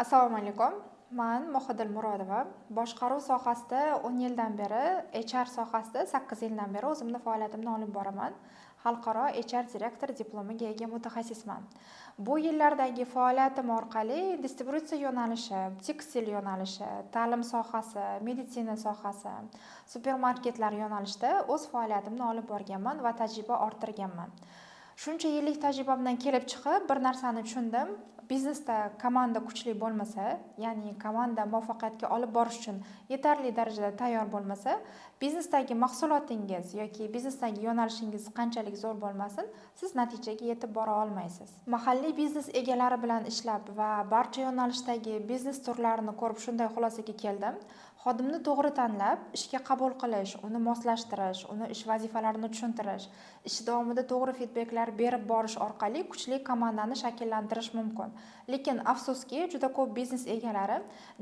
Assalomu alaykum. Man Mohidil Murodova. Boshqaruv sohasida 10 yildan beri, HR sohasida 8 yildan beri o'zimni faoliyatimni olib boraman. Xalqaro HR direktor diplomiga ega mutaxassisman. Bu yillardagi faoliyatim orqali distributsiya yo'nalishi, tekstil yo'nalishi, ta'lim sohasi, meditsina sohasi, supermarketlar yo'nalishida o'z faoliyatimni olib borganman va tajriba orttirganman. Shuncha yillik tajribamdan kelib chiqib, bir narsani tushundim. Biznesda komanda kuchli bo'lmasa, ya'ni komanda muvaffaqiyatga olib borish uchun yetarli darajada tayyor bo'lmasa, biznesdagi mahsulotingiz yoki biznesdagi yo'nalishingiz qanchalik zo'r bo'lmasin, siz natijaga yetib bora olmaysiz. Mahalliy biznes egalari bilan ishlab va barcha yo'nalishdagi biznes turlarini ko'rib, shunday xulosaga keldim. Xodimni to'g'ri tanlab, ishga qabul qilish, uni moslashtirish, uni ish vazifalarini tushuntirish, ish davomida to'g'ri feedbacklar berib borish orqali kuchli komandani shakllantirish mumkin. Lekin afsuski, juda ko'p biznes egalari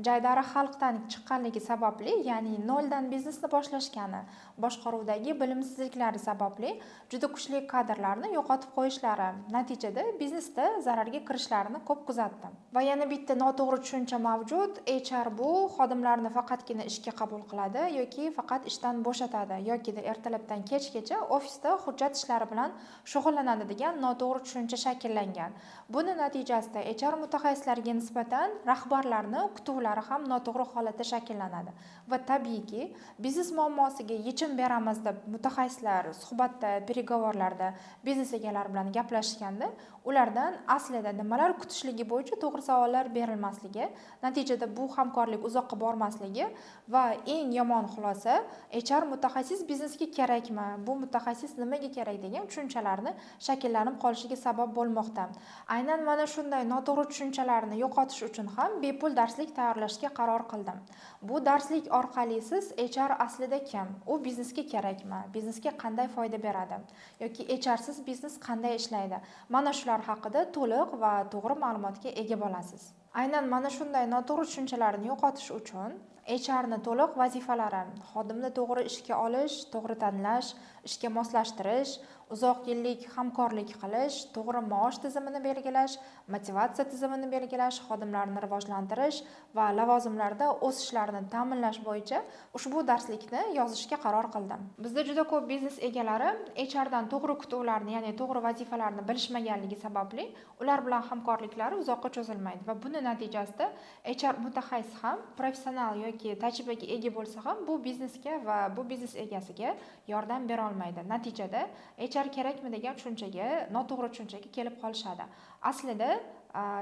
jaydari xalqdan chiqqanligi sababli, ya'ni noldan biznesni boshlashgani, boshqaruvdagi bilimsizliklari sababli juda kuchli kadrlarni yo'qotib qo'yishlari, natijada biznesda zararga kirishlarini ko'p kuzatdim. Va yana bitta noto'g'ri tushuncha mavjud. HR bu xodimlarni faqatgina ishga qabul qiladi yoki faqat ishdan bo'shatadi yokida ertalabdan kechgacha ofisda hujjat ishlari bilan shug'ullanadi degan noto'g'ri tushuncha shakllangan. Buni natijasida HR mutaxassislariga nisbatan rahbarlarni kutuvlari ham noto'g'ri holatda shakllanadi. Va tabiiyki, biznes muammosiga yechim beramiz deb mutaxassislar suhbatda, переговор larda biznes egalari bilan gaplashganda, ulardan aslida nimalar kutishligi bo'yicha to'g'ri savollar berilmasligi, natijada bu hamkorlik uzoqqa bormasligi va eng yomon xulosa, HR mutaxassis biznesga kerakmi, bu mutaxassis nimaga kerak degan tushunchalarni shakllanib qolishiga sabab bo'lmoqda. Aynan mana shunday noto'g'ri tushunchalarni yo'qotish uchun ham bepul darslik tayyorlashga qaror qildim. Bu darslik orqali siz HR aslida kim, u biznesga kerakmi, biznesga qanday foyda beradi yoki HRsiz biznes qanday ishlaydi, mana shular haqida to'liq va to'g'ri ma'lumotga ega bo'lasiz. Aynan mana shunday noto'g'ri tushunchalarni yo'qotish uchun HRni to'liq vazifalari, xodimni to'g'ri ishga olish, to'g'ri tanlash, ishga moslashtirish, uzoq yillik hamkorlik qilish, to'g'ri maosh tizimini belgilash, motivatsiya tizimini belgilash, xodimlarni rivojlantirish va lavozimlarda o'sishlarini ta'minlash bo'yicha ushbu darslikni yozishga qaror qildim. Bizda juda ko'p biznes egalari HRdan to'g'ri kutuvlarni, ya'ni to'g'ri vazifalarni bilishmaganligi sababli ular bilan hamkorliklari uzoqqa cho'zilmaydi va buni natijasida HR mutaxassis ham professional yoki tajribaga ega bo'lsa ham, bu biznesga va bu biznes egasiga yordam bera olmaydi. Natijada HR kerakmi degan tushunchaga, noto'g'ri tushunchaga kelib qolishadi. Aslida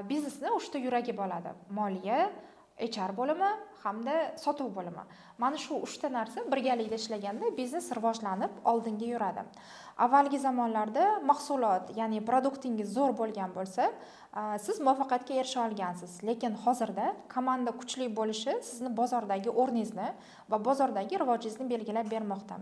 biznesni uchta yuragi bo'ladi: moliya, HR bo'limi hamda sotuv bo'limi. Mana shu uchta narsa birgalikda ishlaganda biznes rivojlanib, oldinga yuradi. Avvalgi zamonlarda mahsulot, ya'ni продукт ingiz zo'r bo'lgan bo'lsa, siz muvaffaqiyatga erisha olgansiz. Lekin hozirda komanda kuchli bo'lishi sizni bozordagi o'rningizni va bozordagi rivojingizni belgilab bermoqda.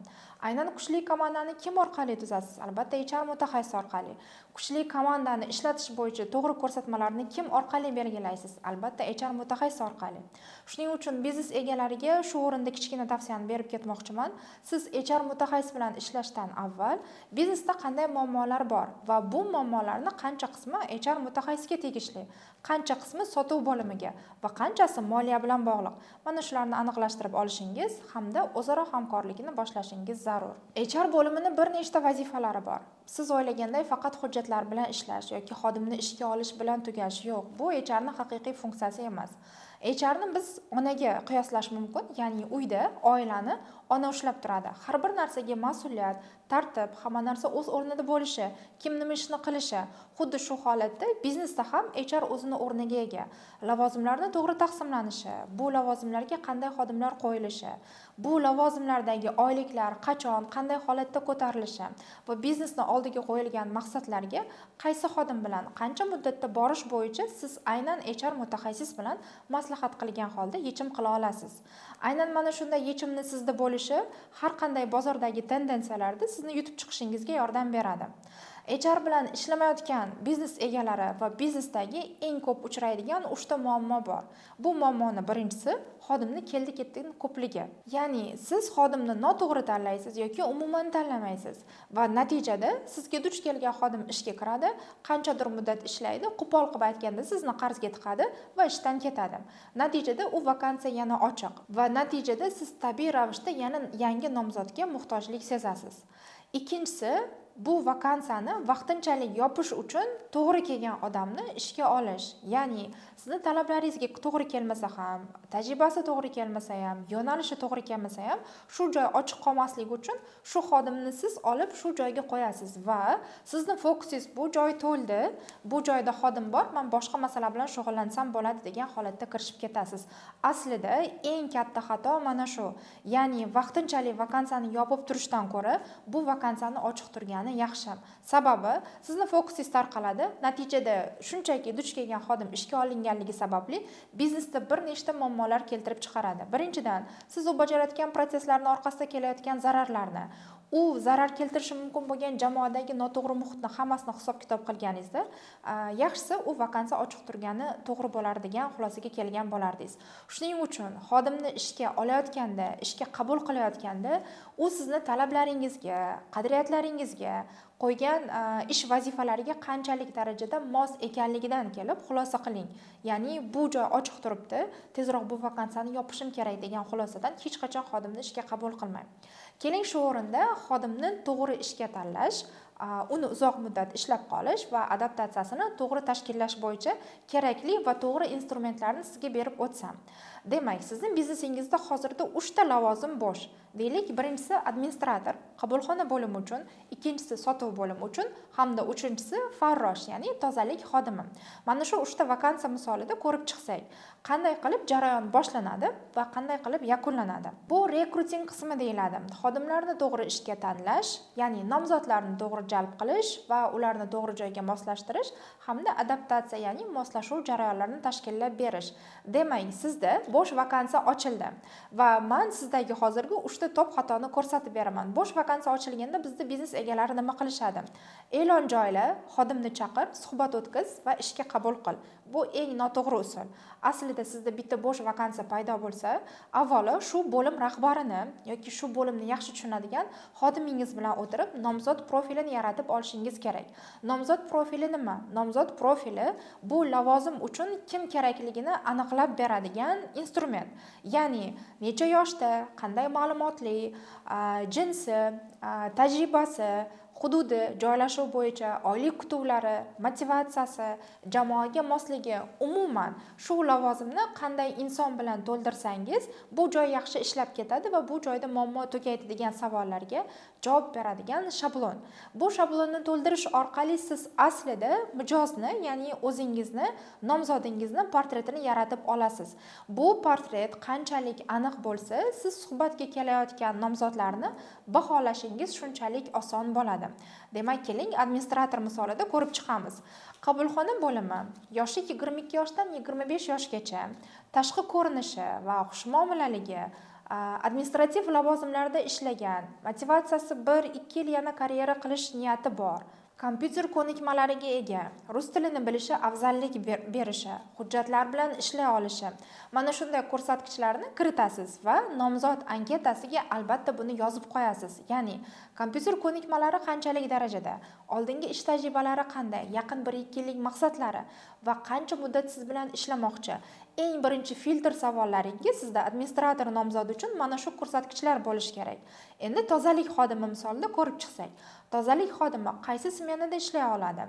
Aynan kuchli komandani kim orqali tuzasiz? Albatta, HR mutaxassis orqali. Kuchli komandani ishlatish bo'yicha to'g'ri ko'rsatmalarni kim orqali belgilaysiz? Albatta, HR mutaxassis orqali. Shuning uchun biznes egalariga shu o'rinda kichkina tavsiyani berib ketmoqchiman. Siz HR mutaxassis bilan ishlashdan avval biznesda qanday muammolar bor va bu muammolarni qancha qismi HR mutaxassisga tegishli, qancha qismi sotuv bo'limiga va qanchasi moliya bilan bog'liq, mana shularni aniqlashtirib olishingiz hamda o'zaro hamkorlikni boshlashingiz zarur. HR bo'limini bir nechta vazifalari bor. Siz o'ylaganday faqat hujjatlar bilan ishlash yoki xodimni ishga olish bilan tugash, yo'q, bu HRni haqiqiy funksiyasi emas. HRni biz onaga qiyoslash mumkin, ya'ni uyda oilani ona ushlab turadi. Har bir narsaga mas'uliyat, tartib, hamma narsa o'z o'rnida bo'lishi, kim nima ishni qilishi. Xuddi shu holatda biznesda ham HR o'zini o'rniga ega. Lavozimlarni to'g'ri taqsimlanishi, bu lavozimlarga qanday xodimlar qo'yilishi, bu lavozimlardagi oyliklar qachon, qanday holatda ko'tarilishi va biznesni oldiga qo'yilgan maqsadlarga qaysi xodim bilan qancha muddatda borish bo'yicha siz aynan HR mutaxassis bilan maslahat qilgan holda yechim qila olasiz. Aynan mana shunday yechimni sizda bo'lishi har qanday bozordagi tendensiyalarda sizni yutib chiqishingizga yordam beradi. HR bilan ishlamayotgan biznes egalari va biznesdagi eng ko'p uchraydigan 3 ta muammo bor. Bu muammoni birinchisi xodimni keldi-ketdi ko'pligi. Ya'ni siz xodimni noto'g'ri tanlaysiz yoki umuman tanlamaysiz va natijada sizga duch kelgan xodim ishga kiradi, qanchadir muddat ishlaydi, qo'pol qilib aytganda, sizni qarzga tiqadi va ishdan ketadi. Natijada u vakansiya yana ochiq va natijada siz tabiiy ravishda yana yangi nomzodga muhtojlik sezasiz. Ikkinchisi, bu vakansiyani vaqtinchalik yopish uchun to'g'ri kelgan odamni ishga olish. Ya'ni sizni talablaringizga to'g'ri kelmasa ham, tajribasi to'g'ri kelmasa ham, yo'nalishi to'g'ri kelmasa ham, shu joy ochiq qolmasligi uchun shu xodimni siz olib shu joyga qo'yasiz va sizni fokusingiz bu joy to'ldi, bu joyda xodim bor, man boshqa masala bilan shug'ullansam bo'ladi degan holatda kirishib ketasiz. Aslida eng katta xato mana shu. Ya'ni vaqtinchalik vakansiyani yopib turishdan ko'ra bu vakansiyani ochiq turgani yaxshi. Sababi sizni fokusingiz tarqaladi. Natijada shunchaki duch kelgan xodim ishga olinganligi sababli biznesda bir nechta muammolar keltirib chiqaradi. Birinchidan, siz u bajarayotgan protsesslarni orqasida kelayotgan zararlarni, u zarar keltirishi mumkin bo'lgan jamoadagi noto'g'ri muhitni hammasini hisob kitob qilganingizda, yaxshisi u vakansiya ochiq turgani to'g'ri bo'lar degan xulosaga kelgan bo'lardingiz. Shuning uchun xodimni ishga olayotganda, ishga qabul qilayotganda u sizni talablaringizga, qadriyatlaringizga, qo'ygan ish vazifalariga qanchalik darajada mos ekanligidan kelib xulosa qiling. Ya'ni bu joy ochiq turibdi, tezroq bu vakansiyani yopishim kerak degan xulosadan hech qachon xodimni ishga qabul qilmang. Keling, shu o'rinda xodimni to'g'ri ishga tanlash, uni uzoq muddat ishlab qolish va adaptatsiyasini to'g'ri tashkillash bo'yicha kerakli va to'g'ri instrumentlarni sizga berib o'tsam. Demak, sizni biznesingizda hozirda uchta lavozim bo'sh. Deylik, birinchisi administrator, qabulxona bo'limi uchun, ikkinchisi sotuv bo'limi uchun hamda uchinchisi farrosh, ya'ni tozalik xodimi. Mana shu uchta vakansiya misolida ko'rib chiqsak, qanday qilib jarayon boshlanadi va qanday qilib yakunlanadi. Bu rekruting qismi deyiladi. Xodimlarni to'g'ri ishga tanlash, ya'ni nomzodlarni to'g'ri jalb qilish va ularni to'g'ri joyga moslashtirish hamda adaptatsiya, ya'ni moslashuv jarayonlarini tashkillab berish. Demak, sizda bo'sh vakansiya ochildi va man sizdagi hozirgi uchta top xatoni ko'rsatib beraman. Bo'sh vakansiya ochilganda bizda biznes egalari nima qilishadi? E'lon joyla, xodimni chaqir, suhbat o'tkiz va ishga qabul qil. Bu eng noto'g'ri usul. Aslida sizda bitta bo'sh vakansiya paydo bo'lsa, avvalo shu bo'lim rahbarini yoki shu bo'limni yaxshi tushunadigan xodimingiz bilan o'tirib, nomzod profilini yaratib olishingiz kerak. Nomzod profili nima? Nomzod profili bu lavozim uchun kim kerakligini aniqlab beradigan instrument. Ya'ni necha yoshda, qanday ma'lumotli, jinsi, tajribasi, hududi, joylashuv bo'yicha oylik kutuvlari, motivatsiyasi, jamoaga mosligi, umuman shu lavozimni qanday inson bilan to'ldirsangiz, bu joy yaxshi ishlab ketadi va bu joyda muammo tugaydi degan savollarga javob beradigan shablon. Bu shablonni to'ldirish orqali siz aslida mijozni, ya'ni o'zingizni nomzodingizni portretini yaratib olasiz. Bu portret qanchalik aniq bo'lsa, siz suhbatga kelayotgan nomzodlarni baholashingiz shunchalik oson bo'ladi. Demak, keling, administrator misolida ko'rib chiqamiz. Qabulxona bo'limi, yoshi 22 yoshdan 25 yoshgacha, tashqi ko'rinishi va xushmuomalaligi, administrativ lavozimlarda ishlagan, motivatsiyasi 1-2 yil yana karyera qilish niyati bor, kompyuter ko'nikmalariga ega, rus tilini bilishi afzallik berishi, hujjatlar bilan ishlay olishi. Mana shunday ko'rsatkichlarni kiritasiz va nomzod anketasiga albatta buni yozib qo'yasiz. Ya'ni kompyuter ko'nikmalari qanchalik darajada, oldingi ish tajribalari qanday, yaqin 1-2 yillik maqsadlari va qancha muddat siz bilan ishlamoqchi. Eng birinchi filtr savollaringiz sizda administrator nomzodi uchun mana shu ko'rsatkichlar bo'lishi kerak. Endi tozalik xodimi misolida ko'rib chiqsak, tozalik xodimi qaysi smenada ishlay oladi,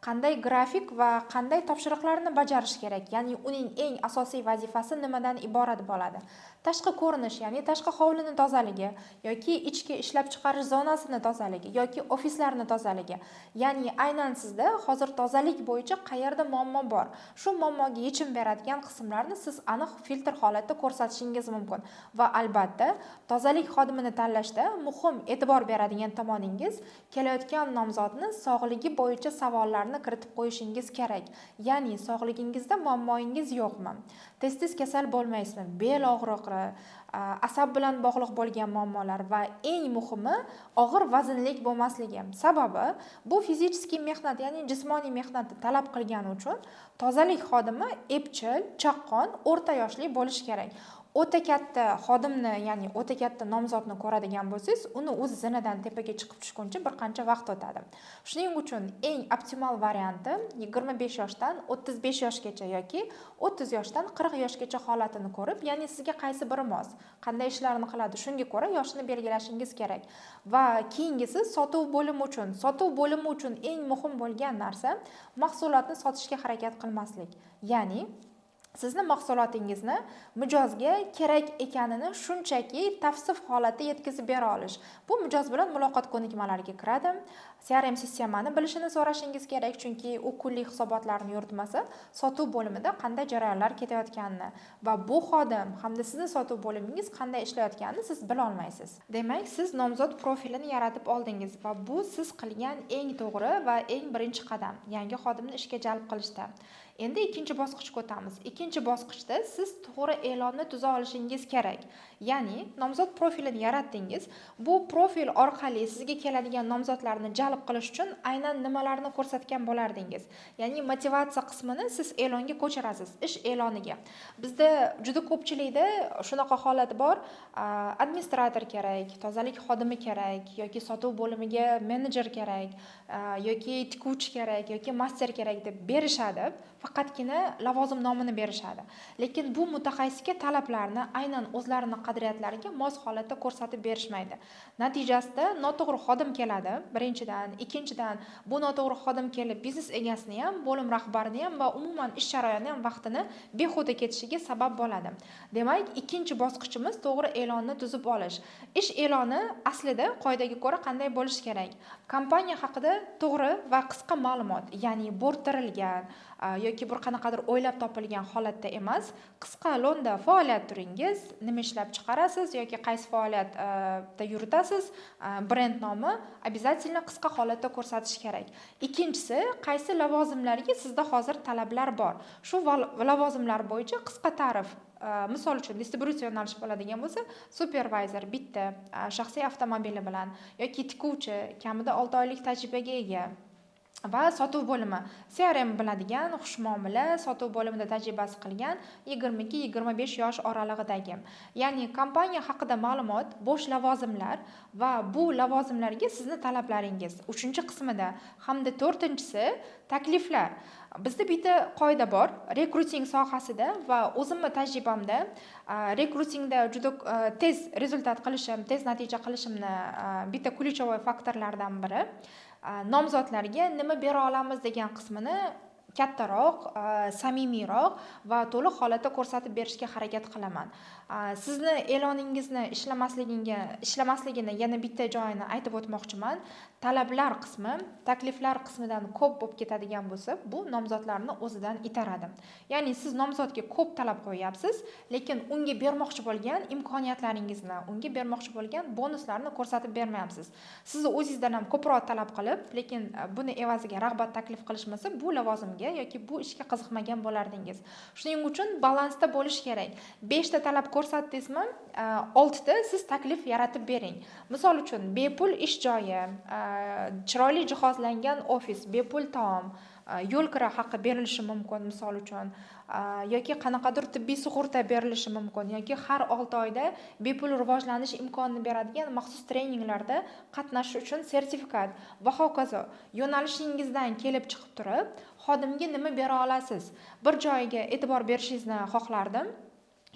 qanday grafik va qanday topshiriqlarni bajarish kerak, ya'ni uning eng asosiy vazifasi nimadan iborat bo'ladi? Tashqi ko'rinish, ya'ni tashqi hovlini tozaligi yoki ichki ishlab chiqarish zonasini tozaligi yoki ofislarni tozaligi. Ya'ni aynan sizda hozir tozalik bo'yicha qayerda muammo bor, shu muammoga yechim beradigan qismlarni siz aniq filtr holatda ko'rsatishingiz mumkin. Va albatta tozalik xodimini tanlashda muhim e'tibor beradigan tomoningiz Kelayotgan nomzodni sog'ligi bo'yicha savollarni kiritib qo'yishingiz kerak. Ya'ni sog'ligingizda muammoyingiz yo'qmi, tez tez kasal bo'lmaysizmi, bel og'rig'i, asab bilan bog'liq bo'lgan muammolar va eng muhimi og'ir vaznlik bo'lmasligi. Sababi bu физический mehnat, ya'ni jismoniy mehnatni talab qilgani uchun tozalik xodimi epchil, chaqqon, o'rta yoshli bo'lishi kerak. O'ta katta xodimni, ya'ni o'ta katta nomzodni ko'radigan bo'lsangiz, uni o'zi zinadan tepaga chiqib tushguncha bir qancha vaqt o'tadi. Shuning uchun eng optimal varianti 25 yoshdan 35 yoshgacha yoki 30 yoshdan 40 yoshgacha holatini ko'rib, ya'ni sizga qaysi biri mos, qanday ishlarni qiladi, shunga ko'ra yoshini belgilashingiz kerak. Va keyingisi sotuv bo'limi uchun. Sotuv bo'limi uchun eng muhim bo'lgan narsa mahsulotni sotishga harakat qilmaslik. Ya'ni sizni mahsulotingizni mijozga kerak ekanini shunchaki tavsif holatda yetkazib bera olish. Bu mijoz bilan muloqot ko'nikmalariga kiradi. CRM sistemani bilishini so'rashingiz kerak, chunki u kunlik hisobotlarni yuritmasa, sotuv bo'limida qanday jarayonlar ketayotganini va bu xodim hamda sizni sotuv bo'limingiz qanday ishlayotganini siz bila olmaysiz. Demak, siz nomzod profilini yaratib oldingiz va bu siz qilgan eng to'g'ri va eng birinchi qadam yangi xodimni ishga jalb qilishda. Endi ikkinchi bosqichga o'tamiz. Ikkinchi bosqichda siz to'g'ri e'lonni tuza olishingiz kerak. Ya'ni nomzod profilini yaratdingiz. Bu profil orqali sizga keladigan nomzodlarni jalb qilish uchun aynan nimalarni ko'rsatgan bo'lardingiz? Ya'ni motivatsiya qismini siz e'longa ko'chirasiz, ish e'loniga. Bizda juda ko'pchilikda shunaqa holat bor. Administrator kerak, tozalik xodimi kerak yoki sotuv bo'limiga menejer kerak, yoki tikuvchi kerak yoki master kerak deb berishadi. Faqatgina lavozim nomini berishadi. Lekin bu mutaxassisga talablarni aynan o'zlarini qadriyatlariga mos holatda ko'rsatib berishmaydi. Natijasida noto'g'ri xodim keladi, birinchidan, ikkinchidan bu noto'g'ri xodim kelib biznes egasini ham, bo'lim rahbarini ham va umuman ish jarayoni ham vaqtini behuda ketishiga sabab bo'ladi. Demak, ikkinchi bosqichimiz to'g'ri e'lonni tuzib olish. Ish e'loni aslida qoidaga ko'ra qanday bo'lishi kerak? Kompaniya haqida to'g'ri va qisqa ma'lumot, ya'ni bo'rttirilgan yoki bir qanaqadir o'ylab topilgan holatda emas, qisqa lo'nda faoliyat turingiz, nima ishlab chiqarasiz yoki qaysi faoliyatda yuritasiz, brend nomi обязательно qisqa holatda ko'rsatish kerak. Ikkinchisi, qaysi lavozimlarga sizda hozir talablar bor. Shu lavozimlar bo'yicha qisqa ta'rif. Misol uchun, distributsiya yo'nalishi bo'ladigan bo'lsa, supervayzer bitta, shaxsiy avtomobili bilan yoki tikuvchi kamida 6 oylik tajribaga ega va sotuv bo'limi CRM biladigan, xushmuomala, sotuv bo'limida tajribasi qilgan 22-25 yosh oralig'idagi. Ya'ni kompaniya haqida ma'lumot, bo'sh lavozimlar va bu lavozimlarga sizni talablaringiz. Uchinchi qismida hamda to'rtinchisi takliflar. Bizda bitta qoida bor rekruting sohasida va o'zimni tajribamda rekrutingda juda tez результат qilishim, tez natija qilishimni bitta ключевой faktorlardan biri nomzodlarga nima bera olamiz degan qismini kattaroq, samimiyroq va to'liq holatda ko'rsatib berishga harakat qilaman. Sizni e'loningizni ishlamasligini yana bitta joyini aytib o'tmoqchiman. Talablar qismi takliflar qismidan ko'p bo'lib ketadigan bo'lsa, bu nomzodlarni o'zidan itaradi. Ya'ni siz nomzodga ko'p talab qo'yyapsiz, lekin unga bermoqchi bo'lgan imkoniyatlaringizni, unga bermoqchi bo'lgan bonuslarni ko'rsatib bermayapsiz. Sizni o'zingizdan ham ko'proq talab qilib, lekin buni evaziga rag'bat taklif qilishmasa, bu lavozimga yoki bu ishga qiziqmagan bo'lardingiz. Shuning uchun balansda bo'lish kerak. 5 ta talab ko'rsatdingizmi, 6 ta siz taklif yaratib bering. Misol uchun, bepul ish joyi, chiroyli jihozlangan ofis, bepul taom, yo'l kira haqi berilishi mumkin, misol uchun, yoki qanaqadir tibbiy sug'urta berilishi mumkin yoki har 6 oyda bepul rivojlanish imkonini beradigan maxsus treninglarda qatnashish uchun sertifikat va hokazo. Yo'nalishingizdan kelib chiqib turib, xodimga nima bera olasiz? Bir joyiga e'tibor berishingizni xohlardim.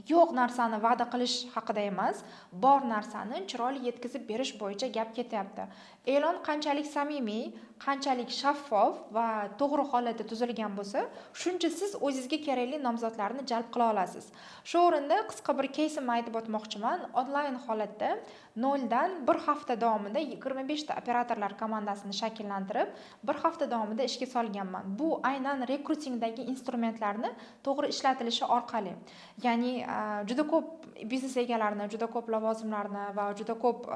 Yo'q narsani va'da qilish haqida emas, bor narsani chiroyli yetkazib berish bo'yicha gap ketyapti. E'lon qanchalik samimiy, qanchalik shaffof va to'g'ri holatda tuzilgan bo'lsa, shuncha siz o'zingizga kerakli nomzodlarni jalb qila olasiz. Shu o'rinda qisqa bir keysimni aytib o'tmoqchiman. Onlayn holatda 0dan 1 hafta davomida 25 ta operatorlar komandasini shakllantirib, 1 hafta davomida ishga solganman. Bu aynan rekrutingdagi instrumentlarni to'g'ri ishlatilishi orqali. Ya'ni juda ko'p biznes egalarini, juda ko'p lavozimlarni va juda ko'p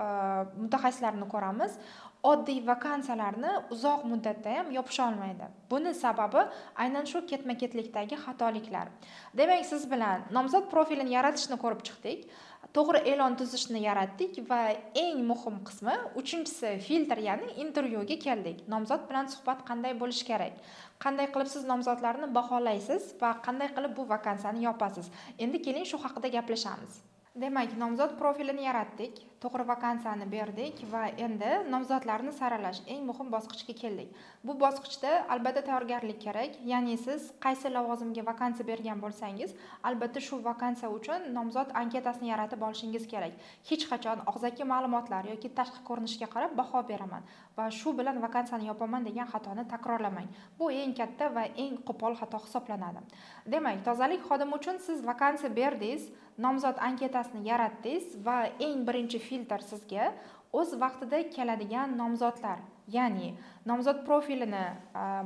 mutaxassislarni ko'ramiz. Oddiy vakansiyalarni uzoq muddatda ham yopisha olmaydi. Buni sababi aynan shu ketma-ketlikdagi xatoliklar. Demak, siz bilan nomzod profilini yaratishni ko'rib chiqdik, to'g'ri e'lon tuzishni yaratdik va eng muhim qismi, uchinchisi, filtr, ya'ni intervyuga keldik. Nomzod bilan suhbat qanday bo'lishi kerak? Qanday qilib siz nomzodlarni baholaysiz va qanday qilib bu vakansiyani yopasiz? Endi keling, shu haqida gaplashamiz. Demak, nomzod profilini yaratdik, to'g'ri vakansiyani berdik va endi nomzodlarni saralash, eng muhim bosqichga keldik. Bu bosqichda albatta tayyorgarlik kerak, ya'ni siz qaysi lavozimga vakansiya bergan bo'lsangiz, albatta shu vakansiya uchun nomzod anketasini yaratib olishingiz kerak. Hech qachon og'zaki ma'lumotlar yoki tashqi ko'rinishga qarab baho beraman va shu bilan vakansiyani yopaman degan xatoni takrorlamang. Bu eng katta va eng qo'pol xato hisoblanadi. Demak, tozalik xodimi uchun siz vakansiya berdingiz, nomzod anketasini yaratdingiz va eng birinchi filtr sizga o'z vaqtida keladigan nomzodlar, ya'ni nomzod profilini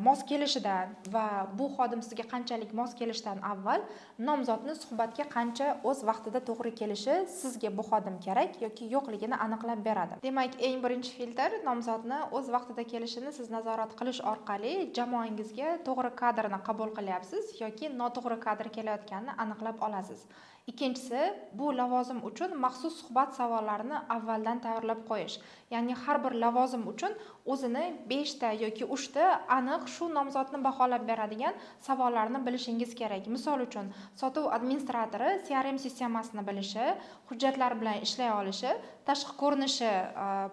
mos kelishidan va bu xodim sizga qanchalik mos kelishidan avval nomzodni suhbatga qancha o'z vaqtida to'g'ri kelishi, sizga bu xodim kerak yoki yo'qligini aniqlab beradi. Demak, eng birinchi filtr nomzodni o'z vaqtida kelishini siz nazorat qilish orqali jamoangizga to'g'ri kadrni qabul qilyapsiz yoki noto'g'ri kadr kelayotganini aniqlab olasiz. Ikkinchisi, bu lavozim uchun maxsus suhbat savollarini avvaldan tayyorlab qo'yish. Ya'ni har bir lavozim uchun o'zini 5 ta yoki 3 ta aniq shu nomzodni baholab beradigan savollarni bilishingiz kerak. Misol uchun, sotuv administratori CRM sistemasini bilishi, hujjatlar bilan ishlay olishi, tashqi ko'rinishi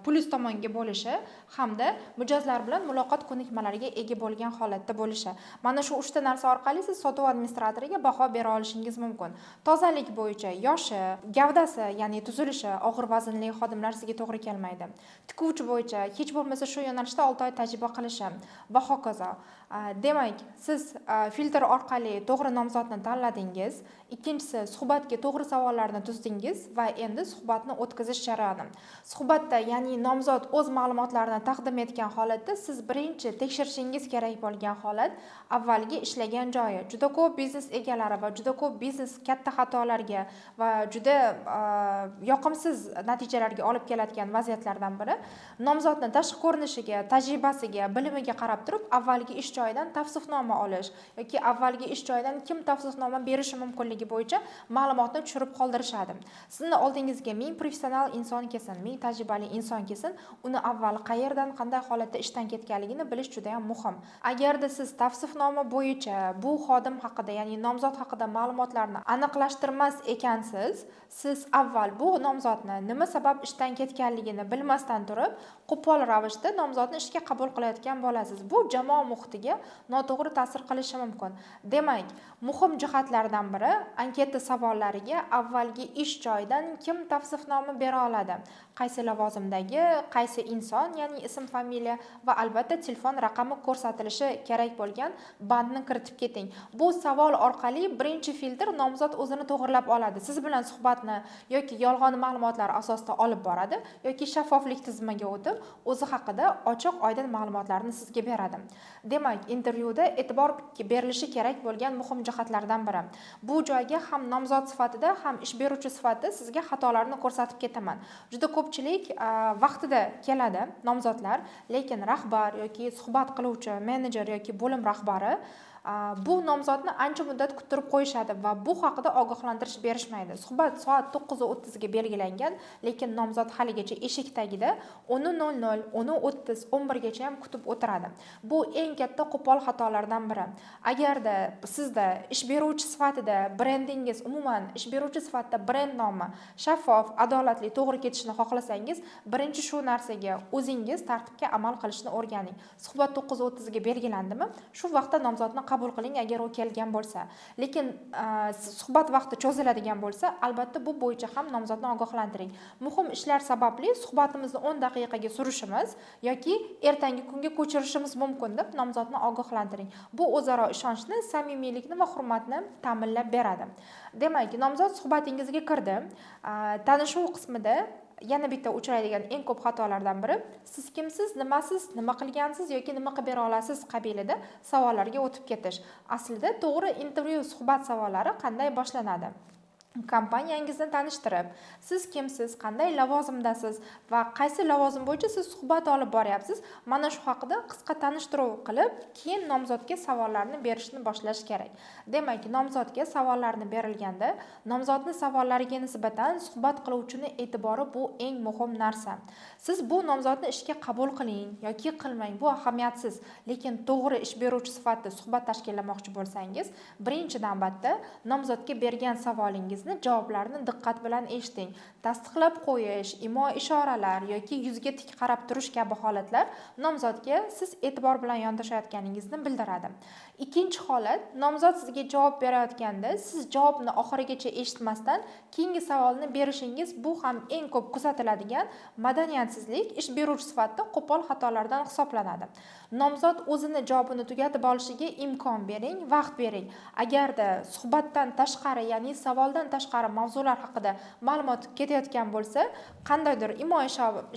plyus tomonga bo'lishi hamda mijozlar bilan muloqot ko'nikmalariga ega bo'lgan holatda bo'lishi. Mana shu 3 ta narsa orqali siz sotuv administratoriga baho bera olishingiz mumkin. Tozalik bo'yicha yoshi, gavdasi, ya'ni tuzilishi, og'ir vaznli xodimlar sizga to'g'ri kelmaydi. Tikuvchi bo'yicha hech bo'lmasa shu yo'nalishda 6 oy tajriba qilishi va hokazo. Demak, siz filtr orqali to'g'ri nomzodni tanladingiz. Ikkinchisi, suhbatga to'g'ri savollarni tuzdingiz va endi suhbatni o'tkazish jarayoni. Suhbatda, ya'ni nomzod o'z ma'lumotlarini taqdim etgan holatda siz birinchi tekshirishingiz kerak bo'lgan holat avvalgi ishlagan joyi. Juda ko'p biznes egalari va juda ko'p biznes katta xatolarga va juda yoqimsiz natijalarga olib keladigan vaziyatlardan biri nomzodni tashqi ko'rinishiga, tajribasiga, bilimiga qarab turib avvalgi ish joyidan tavsifnoma olish yoki avvalgi ish joyidan kim tavsifnoma berishi mumkinligi bo'yicha ma'lumotni tushirib qoldirishadi. Sizni oldingizga ming professional inson kelsin, ming tajribali inson kelsin, uni avval qayerdan, qanday holatda ishdan ketganligini bilish juda ham muhim. Agarda siz tavsifnoma bo'yicha bu xodim haqida, ya'ni nomzod haqida ma'lumotlarni aniqlashtirmas ekansiz, siz avval bu nomzodni nima sabab ishdan ketganligini bilmasdan turib, qo'pol ravishda nomzodni ishga qabul qilayotgan bo'lasiz. Bu jamoa muhitiga noto'g'ri ta'sir qilishi mumkin. Demak, muhim jihatlardan biri anketa savollariga avvalgi ish joyidan kim tavsifnoma bera oladi, qaysi lavozimdagi, qaysi inson, ya'ni ism, familiya va albatta telefon raqami ko'rsatilishi kerak bo'lgan bandni kiritib keting. Bu savol orqali birinchi filtr nomzod o'zini to'g'irlab oladi. Siz bilan suhbatni yoki yolg'on ma'lumotlar asosida olib boradi yoki shaffoflik tizimiga o'tib, o'zi haqida ochiq oydin ma'lumotlarni sizga beradi. Demak, intervyuda e'tibor berilishi kerak bo'lgan muhim jihatlardan biri. Bu joyga ham nomzod sifatida, ham ish beruvchi sifatida sizga xatolarni ko'rsatib ketaman. Juda ko'pchilik vaqtida keladi nomzodlar, lekin rahbar yoki suhbat qiluvchi menejer yoki bo'lim rahbari bu nomzodni ancha muddat kuttirib qo'yishadi va bu haqida ogohlantirish berishmaydi. Suhbat soat 9:30 ga belgilangan, lekin nomzod haligacha eshik tagida 10:00, 10:30, 11 gacha ham kutib o'tiradi. Bu eng katta qo'pol xatolardan biri. Agarda sizda ish beruvchi sifatida brendingiz, umuman ish beruvchi sifatida brend nomi shaffof, adolatli, to'g'ri ketishini xohlasangiz, birinchi shu narsaga o'zingiz tartibga amal qilishni o'rganing. Suhbat 9:30 ga belgilandimi, shu vaqtda nomzodni qabul qiling agar u kelgan bo'lsa. Lekin suhbat vaqti cho'ziladigan bo'lsa, albatta bu bo'yicha ham nomzodni ogohlantiring. Muhim ishlar sababli suhbatimizni 10 daqiqaga surishimiz yoki ertangi kunga ko'chirishimiz mumkin deb nomzodni ogohlantiring. Bu o'zaro ishonchni, samimiylikni va hurmatni ta'minlab beradi. Demak, nomzod suhbatingizga kirdi. Tanishuv qismida yana bitta uchraydigan eng ko'p xatolardan biri siz kimsiz, nimasiz, nima qilgansiz yoki nima qilib bera olasiz qabilida savollarga o'tib ketish. Aslida to'g'ri intervyu suhbat savollari qanday boshlanadi? Kompaniyangizni tanishtirib, siz kimsiz, qanday lavozimdasiz va qaysi lavozim bo'yicha siz suhbat olib boryapsiz, mana shu haqida qisqa tanishtiruv qilib, keyin nomzodga savollarni berishni boshlash kerak. Demak, nomzodga savollarni berilganda, nomzodni savollariga nisbatan suhbat qiluvchini e'tibori bu eng muhim narsa. Siz bu nomzodni ishga qabul qiling yoki qilmang, bu ahamiyatsiz, lekin to'g'ri ish beruvchi sifatida suhbat tashkillamoqchi bo'lsangiz, birinchi navbatda nomzodga bergan savolingizni javoblarini diqqat bilan eshiting. Tasdiqlab qo'yish, imo ishoralar yoki yuzga tik qarab turish kabi holatlar nomzodga siz e'tibor bilan yondashayotganingizni bildiradi. Ikkinchi holat, nomzod sizga javob berayotganda siz javobni oxirigacha eshitmasdan keyingi savolni berishingiz, bu ham eng ko'p kuzatiladigan madaniyatsizlik, ish beruvchi sifatida qo'pol xatolardan hisoblanadi. Nomzod o'zini javobini tugatib olishiga imkon bering, vaqt bering. Agarda suhbatdan tashqari, ya'ni savoldan tashqari mavzular haqida ma'lumot ketayotgan bo'lsa, qandaydir imo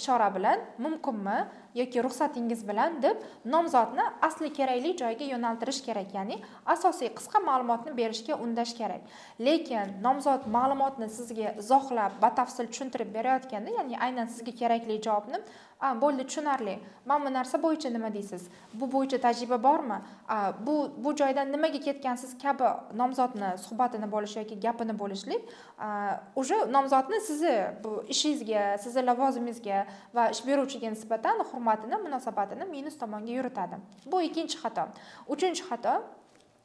ishora bilan mumkinmi yoki ruxsatingiz bilan deb nomzodni asli kerakli joyga yo'naltirish kerak, ya'ni asosiy qisqa ma'lumotni berishga undash kerak. Lekin nomzod ma'lumotni sizga izohlab, batafsil tushuntirib berayotganda, ya'ni aynan sizga kerakli javobni, "A, bo'ldi, tushunarli, mana bu narsa bo'yicha nima deysiz, bu bo'yicha tajriba bormi, bu joydan nimaga ketgansiz" kabi nomzodni suhbatini bo'lish yoki gapini bo'lishlik уже nomzodni sizni bu ishingizga, sizni lavozimingizga va ish beruvchiga nisbatan hurmatini, munosabatini minus tomonga yuritadi. Bu ikkinchi xato. Uchinchi xato,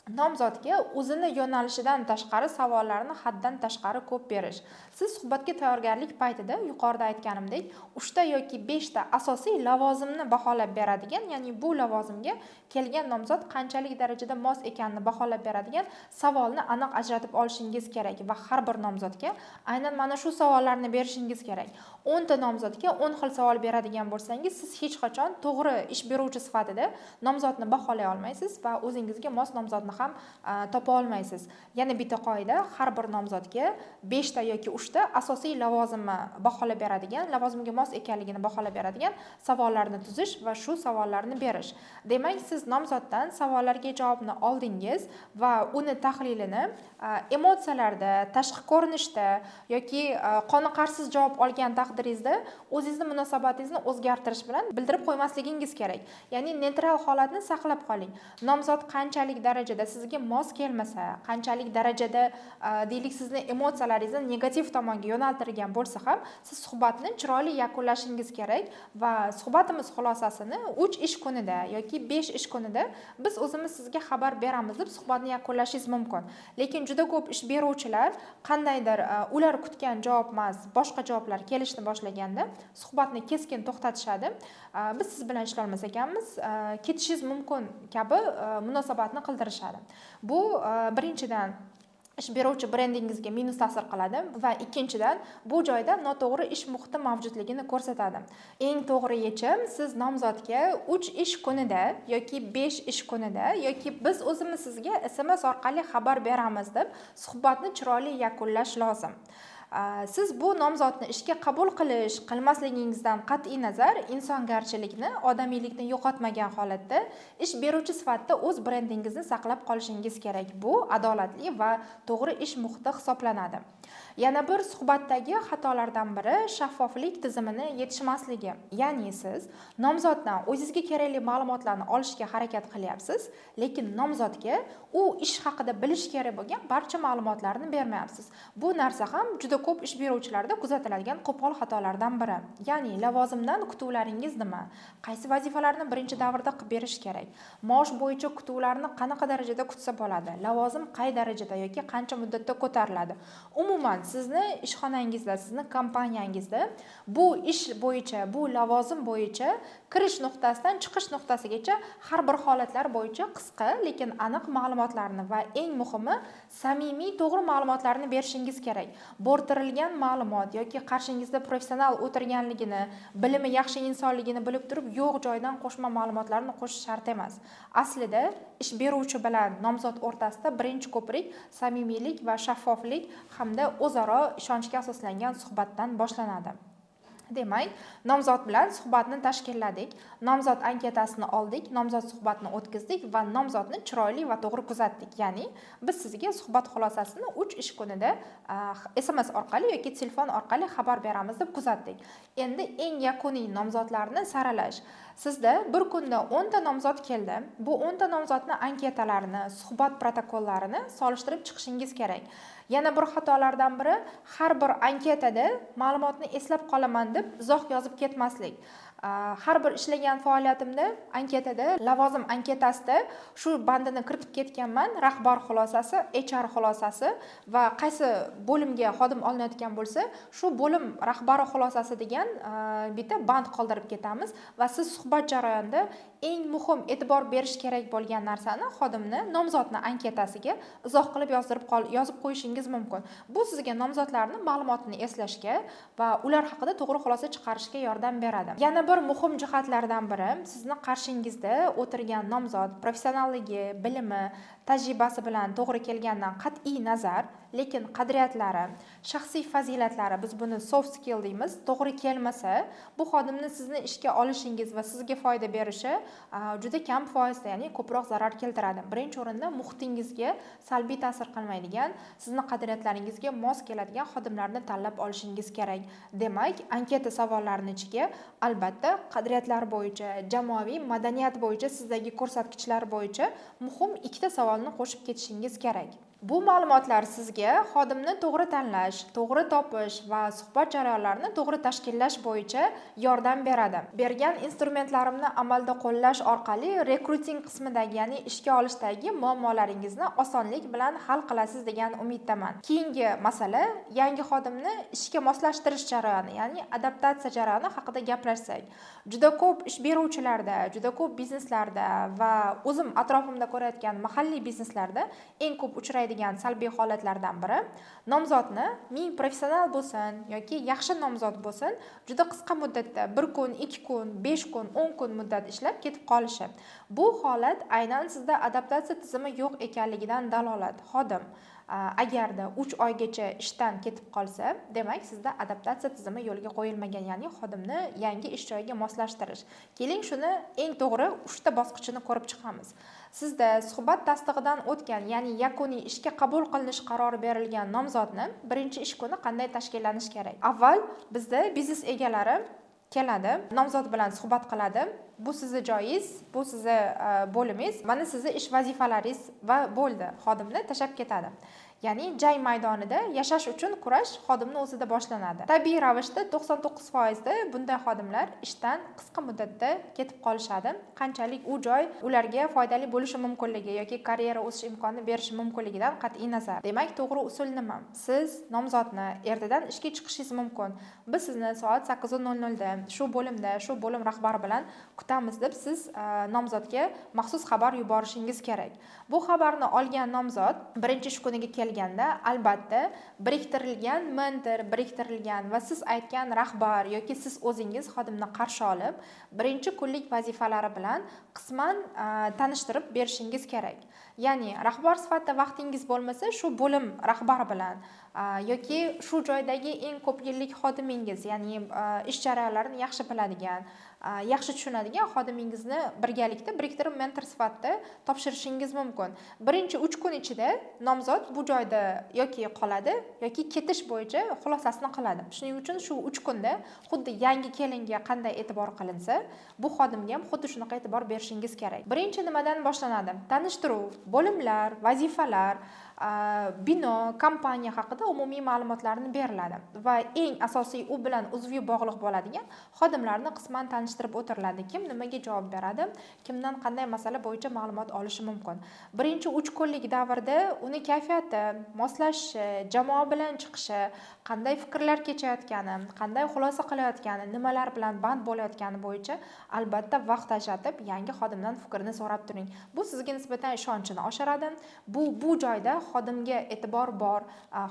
nomzodga o'zini yo'nalishidan tashqari savollarni haddan tashqari ko'p berish. Siz suhbatga tayyorgarlik paytida, yuqorida aytganimdek, 3 ta yoki 5 ta asosiy lavozimni baholab beradigan, ya'ni bu lavozimga kelgan nomzod qanchalik darajada mos ekanini baholab beradigan savolni aniq ajratib olishingiz kerak va har bir nomzodga aynan mana shu savollarni berishingiz kerak. 10 ta nomzodga 10 xil savol beradigan bo'lsangiz, siz hech qachon to'g'ri ish beruvchi sifatida nomzodni baholay olmaysiz va o'zingizga mos nomzodni ham topa olmaysiz. Yana bitta qoida: har bir nomzodga 5 ta yoki 3 ta asosiy lavozimni baholab beradigan, lavozimga mos ekanligini baholab beradigan savollarni tuzish va shu savollarni berish. Demak, siz nomzoddan savollarga javobni oldingiz va uni tahlilini emotsiyalarda, tashqi ko'rinishda yoki qoniqarsiz javob olgan taqdiringizda o'zingizni munosabatingizni o'zgartirish bilan bildirib qo'ymasligingiz kerak, ya'ni neytral holatni saqlab qoling. Nomzod qanchalik darajada sizga mos kelmasa, qanchalik darajada, deylik, sizni emotsiyalaringizni negativ tomonga yo'naltirgan bo'lsa ham, siz suhbatni chiroyli yakunlashingiz kerak va suhbatimiz xulosasini 3 ish kunida yoki 5 ish kunida biz o'zimiz sizga xabar beramiz deb suhbatni yakunlashingiz mumkin. Lekin juda ko'p ish beruvchilar qandaydir ular kutgan javob emas, boshqa javoblar kelishni boshlaganda suhbatni keskin to'xtatishadi. "Biz siz bilan ishlolmas ekanmiz, ketishingiz mumkin" kabi munosabatni qildirishadi. Bu birinchidan, ish beruvchi brendingizga minus ta'sir qiladi va ikkinchidan, bu joyda noto'g'ri ish muhiti mavjudligini ko'rsatadi. Eng to'g'ri yechim: siz nomzodga 3 ish kunida yoki 5 ish kunida yoki biz o'zimiz sizga SMS orqali xabar beramiz deb suhbatni chiroyli yakunlash lozim. Siz bu nomzodni ishga qabul qilish qilmasligingizdan qat'iy nazar, insongarchilikni, odamiylikni yo'qotmagan holatda ish beruvchi sifatida o'z brendingizni saqlab qolishingiz kerak. Bu adolatli va to'g'ri ish muhiti hisoblanadi. Yana bir suhbatdagi xatolardan biri shaffoflik tizimini yetishmasligi, ya'ni siz nomzoddan o'zingizga kerakli ma'lumotlarni olishga harakat qilyapsiz, lekin nomzodga u ish haqida bilishi kerak bo'lgan barcha ma'lumotlarni bermayapsiz. Bu narsa ham juda ko'p ish beruvchilarda kuzatiladigan qo'pol xatolardan biri, ya'ni lavozimdan kutuvlaringiz nima, qaysi vazifalarni birinchi davrda qilib berish kerak, maosh bo'yicha kutuvlarni qanaqa darajada kutsa bo'ladi, lavozim qay darajada yoki qancha muddatda ko'tariladi, umuman sizni ishxonangizda, sizni kompaniyangizda bu ish bo'yicha, bu lavozim bo'yicha kirish nuqtasidan chiqish nuqtasigacha har bir holatlar bo'yicha qisqa, lekin aniq ma'lumotlarni va eng muhimi, samimiy, to'g'ri ma'lumotlarni berishingiz kerak. Bo'rttirilgan ma'lumot yoki qarshingizda professional o'tirganligini, bilimi yaxshi insonligini bilib turib, yo'q joydan qo'shma ma'lumotlarni qo'shish shart emas. Aslida ish beruvchi bilan nomzod o'rtasida birinchi ko'prik samimiylik va shaffoflik hamda o'zaro ishonchga asoslangan suhbatdan boshlanadi. Demak, nomzod bilan suhbatni tashkilladik, nomzod anketasini oldik, nomzod suhbatini o'tkazdik va nomzodni chiroyli va to'g'ri kuzatdik. Ya'ni biz sizga suhbat xulosasini 3 ish kunida SMS orqali yoki telefon orqali xabar beramiz deb kuzatdik. Endi eng yakuniy nomzodlarni saralash. Sizda bir kunda 10 ta nomzod keldi. Bu 10 ta nomzodni anketalarini, suhbat protokollarini solishtirib chiqishingiz kerak. Yana bir xatolardan biri, har bir anketada ma'lumotni eslab qolaman deb izoh yozib ketmaslik. Har bir ishlagan faoliyatimda anketada, lavozim anketasida shu bandini kiritib ketganman: rahbar xulosasi, HR xulosasi va qaysi bo'limga xodim olinayotgan bo'lsa, shu bo'lim rahbari xulosasi degan bitta band qoldirib ketamiz. Va siz suhbat jarayonida eng muhim e'tibor berish kerak bo'lgan narsani xodimni, nomzodni anketasiga izoh qilib yozib qo'yishingiz mumkin. Bu sizga nomzodlarni ma'lumotini eslashga va ular haqida to'g'ri xulosa chiqarishga yordam beradi. Yana bir muhim jihatlardan biri, sizni qarshingizda o'tirgan nomzod professionalligi, bilimi, tajribasi bilan to'g'ri kelgandan qat'iy nazar, lekin qadriyatlari, shaxsiy fazilatlari, biz buni soft skill deymiz, to'g'ri kelmasa, bu xodimni sizni ishga olishingiz va sizga foyda berishi juda kam foizda, ya'ni ko'proq zarar keltiradi. Birinchi o'rinda muhitingizga salbiy ta'sir qilmaydigan, sizni qadriyatlaringizga mos keladigan xodimlarni tanlab olishingiz kerak. Demak, anketa savollarini ichiga albatta qadriyatlar bo'yicha, jamoaviy madaniyat bo'yicha sizdagi ko'rsatkichlar bo'yicha muhim ikkita savolni qo'shib ketishingiz kerak. Bu ma'lumotlar sizga xodimni to'g'ri tanlash, to'g'ri topish va suhbat jarayonlarini to'g'ri tashkillash bo'yicha yordam beradi. Bergan instrumentlarimni amalda qo'llash orqali rekruting qismidagi, ya'ni ishga olishdagi muammolaringizni osonlik bilan hal qilasiz degan umiddaman. Keyingi masala, yangi xodimni ishga moslashtirish jarayoni, ya'ni adaptatsiya jarayoni haqida gaplashsak. Juda ko'p ish beruvchilarda, juda ko'p bizneslarda va o'zim atrofimda ko'rayotgan mahalliy bizneslarda eng ko'p uchraydigan salbiy holatlardan biri, nomzodni ming professional bo'lsin yoki yaxshi nomzod bo'lsin, juda qisqa muddatda, bir kun, 2 kun, 5 kun, 10 kun muddat ishlab ketib qolishi. Bu holat aynan sizda adaptatsiya tizimi yo'q ekanligidan dalolat. Xodim agarda 3 oygacha ishdan ketib qolsa, demak, sizda adaptatsiya tizimi yo'lga qo'yilmagan, ya'ni xodimni yangi ish joyiga moslashtirish. Keling, shuni eng to'g'ri uchta bosqichini ko'rib chiqamiz. Sizda suhbat tasdig'idan o'tgan, ya'ni yakuniy ishga qabul qilinish qarori berilgan nomzodni birinchi ish kuni qanday tashkillanishi kerak? Avval bizda biznes egalari keladi, nomzod bilan suhbat qiladi: bu sizni joyingiz, bu sizni bo'limingiz, mana sizni ish vazifalaringiz va bo'ldi, xodimni tashlab ketadi. Ya'ni jang maydonida yashash uchun kurash xodimni o'zida boshlanadi. Tabiiy ravishda 99%da bunday xodimlar ishdan qisqa muddatda ketib qolishadi, qanchalik u joy ularga foydali bo'lishi mumkinligi yoki karyera o'sish imkonini berishi mumkinligidan qat'iy nazar. Demak, to'g'ri usul nima? Siz nomzodni ertadan ishga chiqishingiz mumkin, biz sizni soat 8:00da shu bo'limda, shu bo'lim rahbari bilan kutamiz deb siz nomzodga maxsus xabar yuborishingiz kerak. Bu xabarni olgan nomzod birinchi ish kuniga kelganda albatta biriktirilgan mentor, biriktirilgan va siz aytgan rahbar yoki siz o'zingiz xodimni qarshi olib, birinchi kunlik vazifalari bilan qisman tanishtirib berishingiz kerak. Ya'ni rahbar sifatida vaqtingiz bo'lmasa, shu bo'lim rahbari bilan yoki shu joydagi eng ko'p yillik xodimingiz, ya'ni ish jarayonlarini yaxshi biladigan, yaxshi tushunadigan xodimingizni birgalikda biriktirib, mentor sifatida topshirishingiz mumkin. Birinchi 3 kun ichida nomzod bu joyda yoki qoladi, yoki ketish bo'yicha xulosasini qiladi. Shuning uchun shu 3 kunda xuddi yangi kelinga qanday e'tibor qilinsa, bu xodimga ham xuddi shunaqa e'tibor berishingiz kerak. Birinchi nimadan boshlanadi? Tanishtiruv, bo'limlar, vazifalar, bino, kompaniya haqida umumiy ma'lumotlarni beriladi va eng asosiy u bilan uzviy bog'liq bo'ladigan xodimlarni qisman tanishtirib o'tiriladi. Kim nimaga javob beradi, kimdan qanday masala bo'yicha ma'lumot olishi mumkin. Birinchi 3 kunlik davrda uni kayfiyati, moslashishi, jamoa bilan chiqishi, qanday fikrlar kechayotgani, qanday xulosa qilayotgani, nimalar bilan band bo'layotgani bo'yicha albatta vaqt ajratib, yangi xodimdan fikrini so'rab turing. Bu sizga nisbatan ishonchini oshiradi. Bu joyda xodimga e'tibor bor,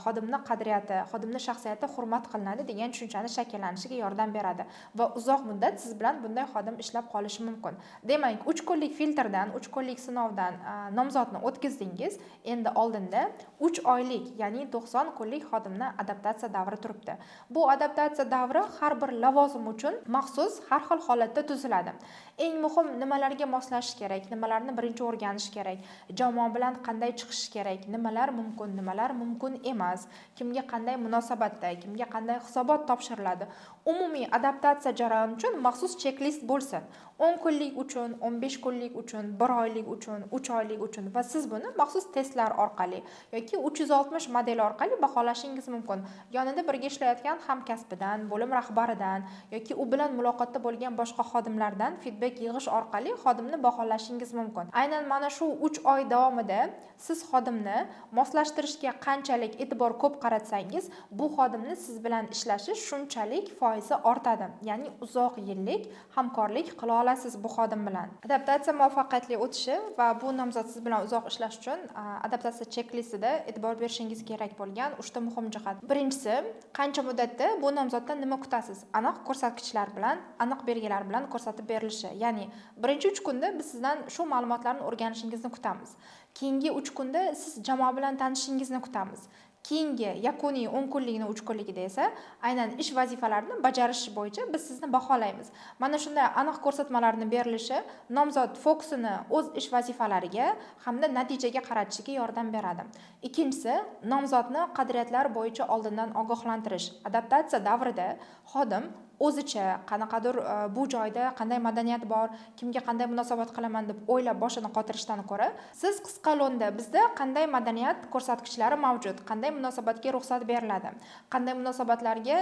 xodimni qadriyati, xodimni shaxsiyati hurmat qilinadi degan tushunchani shakllanishiga yordam beradi va uzoq muddat siz bilan bunday xodim ishlab qolishi mumkin. Demak, 3 kunlik filtrdan, 3 kunlik sinovdan nomzodni o'tkazdingiz. Endi oldinda 3 oylik, ya'ni 90 kunlik xodimni adaptatsiya davri turibdi. Bu adaptatsiya davri har bir lavozim uchun maxsus har xil holatda tuziladi. Eng muhim, nimalarga moslashish kerak, nimalarni birinchi o'rganish kerak, jamoa bilan qanday chiqish kerak, nimalar mumkin, nimalar mumkin emas, kimga qanday munosabatda, kimga qanday hisobot topshiriladi. Umumiy adaptatsiya jarayoni uchun maxsus checklist bo'lsin. 10 kunlik uchun, 15 kunlik uchun, 1 oylik uchun, 3 oylik uchun va siz buni maxsus testlar orqali yoki 360 modeli orqali baholashingiz mumkin. Yonida birga ishlayotgan hamkasbidan, bo'lim rahbaridan yoki u bilan muloqotda bo'lgan boshqa xodimlardan feedback yig'ish orqali xodimni baholashingiz mumkin. Aynan mana shu 3 oy davomida siz xodimni moslashtirishga qanchalik e'tibor ko'p qaratsangiz, bu xodimni siz bilan ishlashi shunchalik foizi ortadi. Ya'ni uzoq yillik hamkorlik qila olasiz bu xodim bilan. Adaptatsiya muvaffaqiyatli o'tishi va bu nomzod siz bilan uzoq ishlash uchun adaptatsiya checklistida e'tibor berishingiz kerak bo'lgan 3 ta muhim jihat. Birinchisi, qancha muddatda bu nomzoddan nima kutasiz? Aniq ko'rsatkichlar bilan, aniq belgilar bilan ko'rsatib berilishi. Ya'ni birinchi 3 kunda biz sizdan shu ma'lumotlarni o'rganishingizni kutamiz. Keyingi 3 kunda siz jamoa bilan tanishishingizni kutamiz. Keyingi yakuniy 10 kunlikni 3 kunligida esa aynan ish vazifalarini bajarish bo'yicha biz sizni baholaymiz. Mana shunday aniq ko'rsatmalarni berilishi nomzod fokusini o'z ish vazifalariga hamda natijaga qaratishiga yordam beradi. Ikkinchisi, nomzodni qadriyatlar bo'yicha oldindan ogohlantirish. Adaptatsiya davrida xodim o'zicha qanaqadir bu joyda qanday madaniyat bor, kimga qanday munosabat qilaman deb o'ylab boshini qotirishdan ko'ra, siz qisqa lo'nda bizda qanday madaniyat ko'rsatkichlari mavjud, qanday munosabatga ruxsat beriladi, qanday munosabatlarga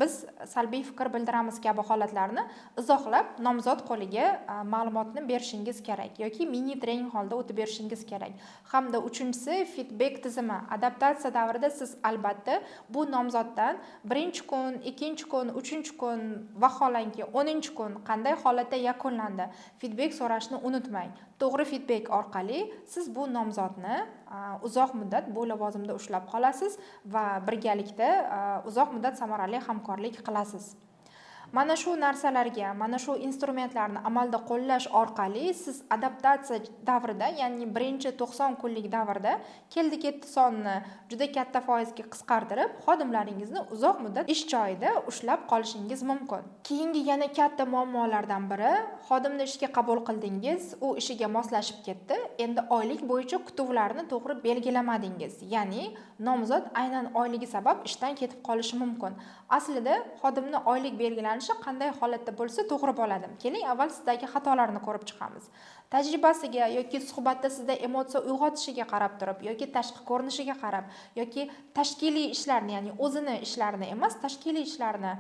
biz salbiy fikr bildiramiz kabi holatlarni izohlab nomzod qo'liga ma'lumotni berishingiz kerak yoki mini trening holida o'tib berishingiz kerak. Hamda uchinchisi, feedback tizimi. Adaptatsiya davrida siz albatta bu nomzoddan birinchi kun, ikkinchi kun, uchinchi kun, vaholanki 10-kun qanday holatda yakunlandi, feedback so'rashni unutmang. To'g'ri feedback orqali siz bu nomzodni uzoq muddat bu lavozimda ushlab qolasiz va birgalikda uzoq muddat samarali hamkorlik qilasiz. Mana shu narsalarga, mana shu instrumentlarni amalda qo'llash orqali siz adaptatsiya davrida, ya'ni birinchi 90 kunlik davrda keldi ketdi sonini juda katta foizga qisqartirib, xodimlaringizni uzoq muddat ish joyida ushlab qolishingiz mumkin. Keyingi yana katta muammolardan biri: xodimni ishga qabul qildingiz, u ishiga moslashib ketdi, endi oylik bo'yicha kutuvlarni to'g'ri belgilamadingiz. Ya'ni nomzod aynan oyligi sabab ishdan ketib qolishi mumkin. Aslida xodimni oylik belgilanishi qanday holatda bo'lsa to'g'ri bo'ladi? Keling, avval sizdagi xatolarni ko'rib chiqamiz. Tajribasiga yoki suhbatda sizda emotsiya uyg'otishiga qarab turib yoki tashqi ko'rinishiga qarab yoki tashkiliy ishlarni, ya'ni o'zini ishlarini emas, tashkiliy ishlarni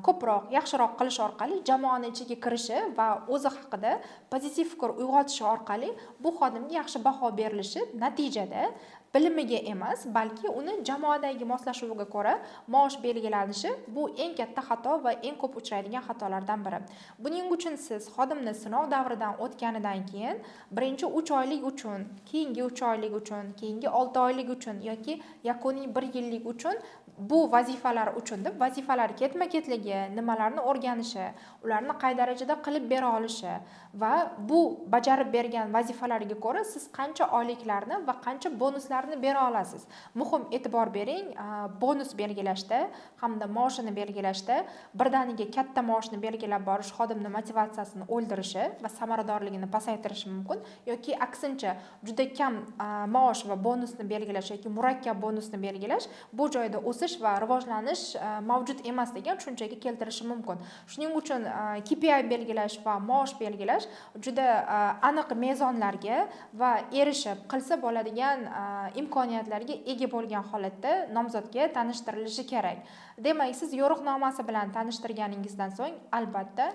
ko'proq, yaxshiroq qilish orqali jamoani ichiga kirishi va o'zi haqida pozitiv fikr uyg'otishi orqali bu xodimga yaxshi baho berilishi, natijada bilimiga emas, balki uni jamoadagi moslashuviga ko'ra maosh belgilanishi, bu eng katta xato va eng ko'p uchraydigan xatolardan biri. Buning uchun siz xodimni sinov davridan o'tganidan keyin birinchi 3 oylik uchun, keyingi 3 oylik uchun, keyingi 6 oylik uchun yoki yakuniy 1 yillik uchun, bu vazifalar uchun deb vazifalar ketma-ketligi, nimalarni o'rganishi, ularni qay darajada qilib bera olishi va bu bajarib bergan vazifalariga ko'ra siz qancha oyliklarni va qancha bonuslarni bera olasiz. Muhim, e'tibor bering, bonus belgilashda hamda maoshini belgilashda birdaniga katta maoshni belgilab borish xodimni motivatsiyasini o'ldirishi va samaradorligini pasaytirishi mumkin yoki aksincha juda kam maosh va bonusni belgilash yoki murakkab bonusni belgilash bu joyda o'sish va rivojlanish mavjud emas degan tushunchaga keltirishi mumkin. Shuning uchun KPI belgilash va maosh belgilash juda aniq mezonlarga va erishib qilsa bo'ladigan imkoniyatlarga ega bo'lgan holatda nomzodga tanishtirilishi kerak. Demak, siz yo'riqnomasi bilan tanishtirganingizdan so'ng albatta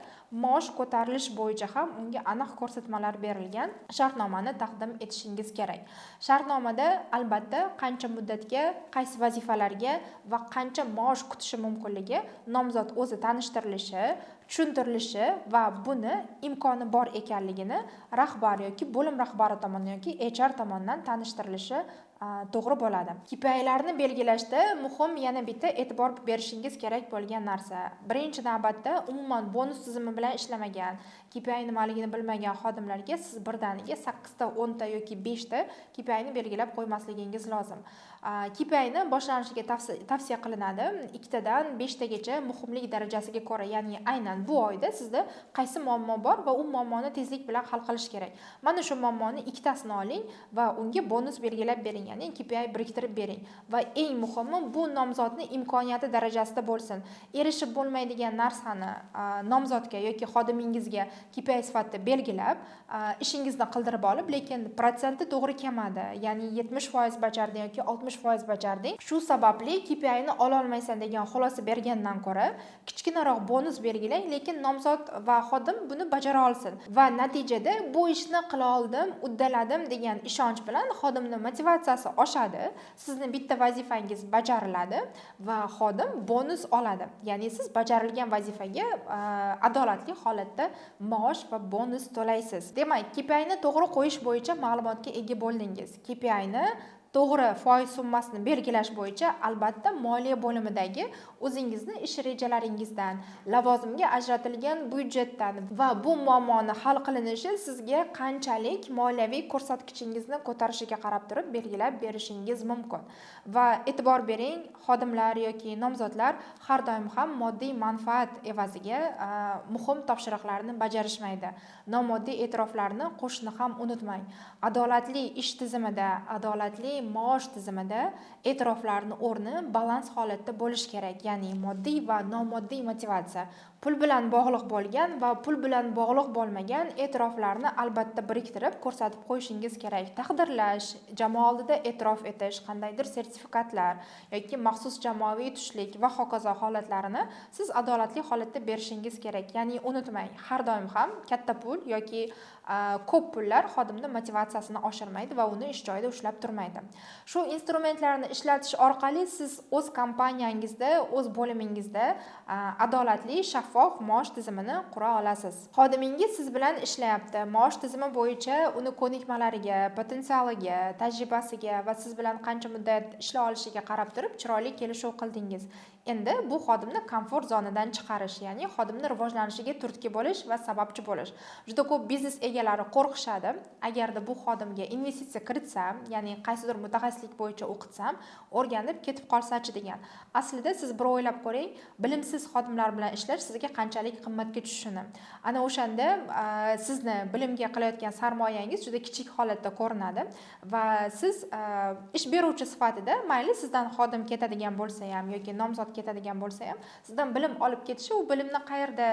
maosh ko'tarilish bo'yicha ham unga aniq ko'rsatmalar berilgan shartnomani taqdim etishingiz kerak. Shartnomada albatta qancha muddatga, qaysi vazifalarga va qancha maosh kutishi mumkinligi nomzod o'zi tanishtirilishi, tushuntirilishi va buni imkoni bor ekanligini rahbar yoki bo'lim rahbari tomonidan yoki HR tomonidan tanishtirilishi. to'g'ri bo'ladi. KPIlarni belgilashda muhim yana bitta e'tibor berishingiz kerak bo'lgan narsa. Birinchi navbatda umuman bonus tizimi bilan ishlamagan, KPI nimaligini bilmagan xodimlarga siz birdaniga 8 ta, 10 ta yoki 5 ta KPIni belgilab qo'ymasligingiz lozim. KPIni boshlanishiga tavsiya qilinadi 2 tadan 5 tagacha muhimlik darajasiga ko'ra, ya'ni aynan bu oyda sizda qaysi muammo bor va u muammoni tezlik bilan hal qilish kerak. Mana shu muammoni ikkitasini oling va unga bonus belgilab bering, ya'ni KPI biriktirib bering. Va eng muhimi, bu nomzodni imkoniyati darajasida bo'lsin. Erishib bo'lmaydigan narsani nomzodga yoki xodimingizga KPI sifatida belgilab, ishingizni qildirib olib, lekin protsenti to'g'ri kelmadi, ya'ni 70% bajarding yoki 60% bajarding, shu sababli KPIni ololmaysan degan xulosa bergandan ko'ra kichkinaroq bonus belgilang, lekin nomzod va xodim buni bajara olsin va natijada bu ishni qila oldim, uddaladim degan ishonch bilan xodimni motivatsiyasi oshadi, sizni bitta vazifangiz bajariladi va xodim bonus oladi. Ya'ni siz bajarilgan vazifaga adolatli holatda maosh va bonus to'laysiz. Demak, KPIni to'g'ri qo'yish bo'yicha ma'lumotga ega bo'ldingiz. KPIni to'g'ri foiz summasini belgilash bo'yicha albatta moliya bo'limidagi o'zingizni ish rejalaringizdan, lavozimga ajratilgan byudjetdan va bu muammoni hal qilinishi sizga qanchalik moliyaviy ko'rsatkichingizni ko'tarishiga qarab turib belgilab berishingiz mumkin. Va e'tibor bering, xodimlar yoki nomzodlar har doim ham moddiy manfaat evaziga muhim topshiriqlarni bajarishmaydi. Nomoddiy e'tiroflarni qo'shishni ham unutmang. Adolatli ish tizimida, adolatli maosh tizimida e'tiroflarni o'rni balans holatda bo'lishi kerak, ya'ni moddiy va nomoddiy motivatsiya, pul bilan bog'liq bo'lgan va pul bilan bog'liq bo'lmagan e'tiroflarni albatta biriktirib ko'rsatib qo'yishingiz kerak. Taqdirlash, jamoa oldida e'tirof etish, qandaydir sertifikatlar yoki maxsus jamoaviy tushlik va hokazo holatlarini siz adolatli holatda berishingiz kerak. Ya'ni unutmang, har doim ham katta pul yoki ko'p pullar xodimni motivatsiyasini oshirmaydi va uni ish joyida ushlab turmaydi. Shu instrumentlarni ishlatish orqali siz o'z kompaniyangizda, o'z bo'limingizda adolatli, shaffof maosh tizimini qura olasiz. Xodimingiz siz bilan ishlayapti. Maosh tizimi bo'yicha uni ko'nikmalariga, potensialiga, tajribasiga va siz bilan qancha muddat ishlay olishiga qarab turib chiroyli kelishuv qildingiz. Endi bu xodimni komfort zonadan chiqarish, ya'ni xodimni rivojlanishiga turtki bo'lish va sababchi bo'lish. Juda ko'p biznes egalari qo'rqishadi. Agarda bu xodimga investitsiya kiritsam, ya'ni qaysidir mutaxassislik bo'yicha o'qitsam, o'rganib ketib qolsachi degan. Aslida siz bir o'ylab ko'ring, bilimsiz xodimlar bilan ishlash sizga qanchalik qimmatga tushishini. Ana o'shanda sizni bilimga qilayotgan sarmoyangiz juda kichik holatda ko'rinadi va siz ish beruvchi sifatida mayli sizdan xodim ketadigan bo'lsa ham yoki nomzod ketadigan bo'lsa ham, sizdan bilim olib ketishi, u bilimni qayerda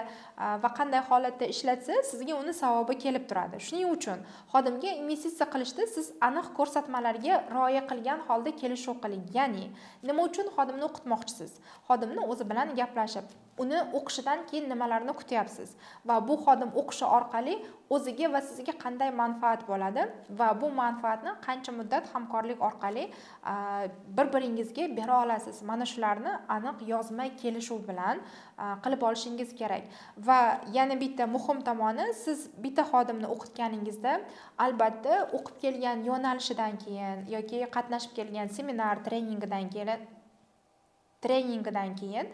va qanday holatda ishlatsa, sizga uni savobi kelib turadi. Shuning uchun xodimga investitsiya qilishda siz aniq ko'rsatmalarga rioya qilgan holda kelishuv qiling. Ya'ni nima uchun xodimni o'qitmoqchisiz? Xodimni o'zi bilan gaplashib, uni o'qishidan keyin nimalarni kutyapsiz va bu xodim o'qishi orqali o'ziga va sizga qanday manfaat bo'ladi va bu manfaatni qancha muddat hamkorlik orqali bir-biringizga bera olasiz. Mana shularni aniq yozma kelishuv bilan qilib olishingiz kerak. Va yana bitta muhim tomoni, siz bitta xodimni o'qitganingizda albatta o'qib kelgan yo'nalishidan keyin yoki qatnashib kelgan seminar treningidan keyin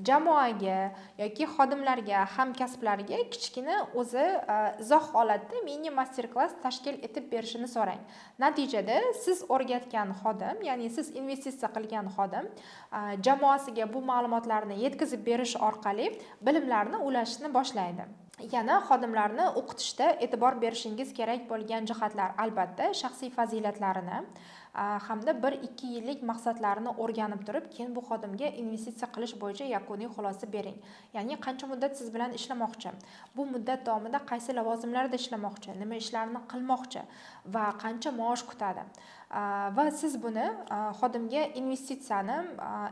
jamoaga yoki xodimlarga, hamkasblariga kichkina o'zi izoh holatda mini master klass tashkil etib berishini so'rang. Natijada siz o'rgatgan xodim, ya'ni siz investitsiya qilgan xodim jamoasiga bu ma'lumotlarni yetkazib berish orqali bilimlarni ulashishni boshlaydi. Yana xodimlarni o'qitishda e'tibor berishingiz kerak bo'lgan jihatlar albatta shaxsiy fazilatlarini hamda 1-2 yillik maqsadlarini o'rganib turib, keyin bu xodimga investitsiya qilish bo'yicha yakuniy xulosa bering. Ya'ni qancha muddat siz bilan ishlamoqchi, bu muddat davomida qaysi lavozimlarda ishlamoqchi, nima ishlarni qilmoqchi va qancha maosh kutadi. Va siz buni xodimga investitsiyani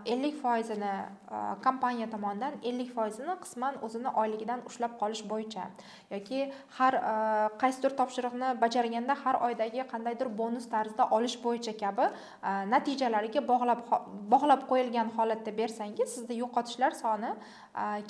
50%ini kompaniya tomonidan, 50%ini qisman o'zini oyligidan ushlab qolish bo'yicha yoki har qaysidir topshiriqni bajarganda har oydagi qandaydir bonus tarzida olish bo'yicha kabi natijalariga bog'lab qo'yilgan holatda bersangiz, sizda yo'qotishlar soni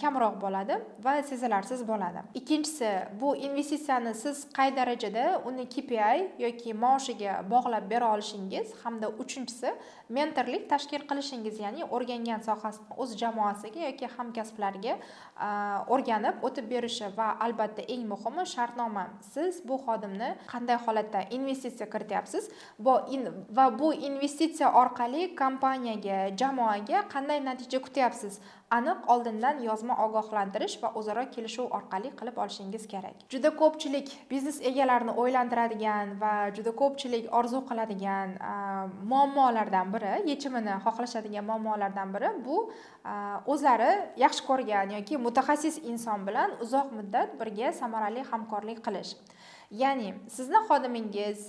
kamroq bo'ladi va sezilarsiz bo'ladi. Ikkinchisi, bu investitsiyani siz qay darajada uni KPI yoki maoshiga bog'lab bera olishingiz hamda uchinchisi mentorlik tashkil qilishingiz, ya'ni o'rgangan sohasini o'z jamoasiga yoki hamkasblariga o'rganib o'tib berishi va albatta eng muhimi shartnoma. Siz bu xodimni qanday holatda investitsiya kirityapsiz va bu investitsiya orqali kompaniyaga, jamoaga qanday natija kutyapsiz, aniq oldindan yozma ogohlantirish va o'zaro kelishuv orqali qilib olishingiz kerak. Juda ko'pchilik biznes egalarini o'ylantiradigan va juda ko'pchilik orzu qiladigan muammolardan biri, yechimini xohlashadigan muammolardan biri bu o'zlari yaxshi ko'rgan yoki mutaxassis inson bilan uzoq muddat birga samarali hamkorlik qilish. Ya'ni sizni xodimingiz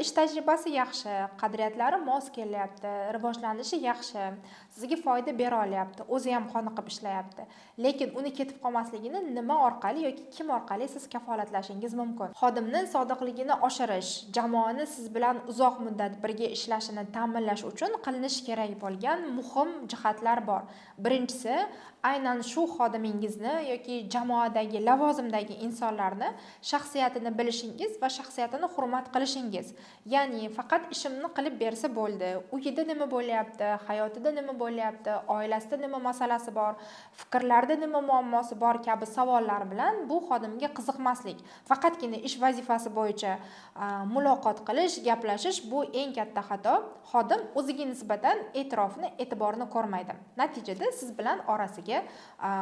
ish tajribasi yaxshi, qadriyatlari mos kelyapti, rivojlanishi yaxshi, sizga foyda bera olyapti, o'zi ham qoniqib ishlayapti. Lekin uni ketib qolmasligini nima orqali yoki kim orqali siz kafolatlashingiz mumkin? Xodimni sodiqligini oshirish, jamoani siz bilan uzoq muddat birga ishlashini ta'minlash uchun qilinishi kerak bo'lgan muhim jihatlar bor. Birinchisi, aynan shu xodimingizni yoki jamoadagi lavozimdagi insonlarni shaxsiyatini bilishingiz va shaxsiyatini hurmat qilishingiz. Ya'ni faqat ishimni qilib bersa bo'ldi, uyida nima bo'lyapti, hayotida nima bo'lyapti, oilasida nima masalasi bor, fikrlarida nima muammosi bor kabi savollar bilan bu xodimga qiziqmaslik. Faqatgina ish vazifasi bo'yicha muloqot qilish, gaplashish bu eng katta xato. Xodim o'ziga nisbatan e'tirofni, e'tiborni ko'rmaydi. Natijada siz bilan orasiga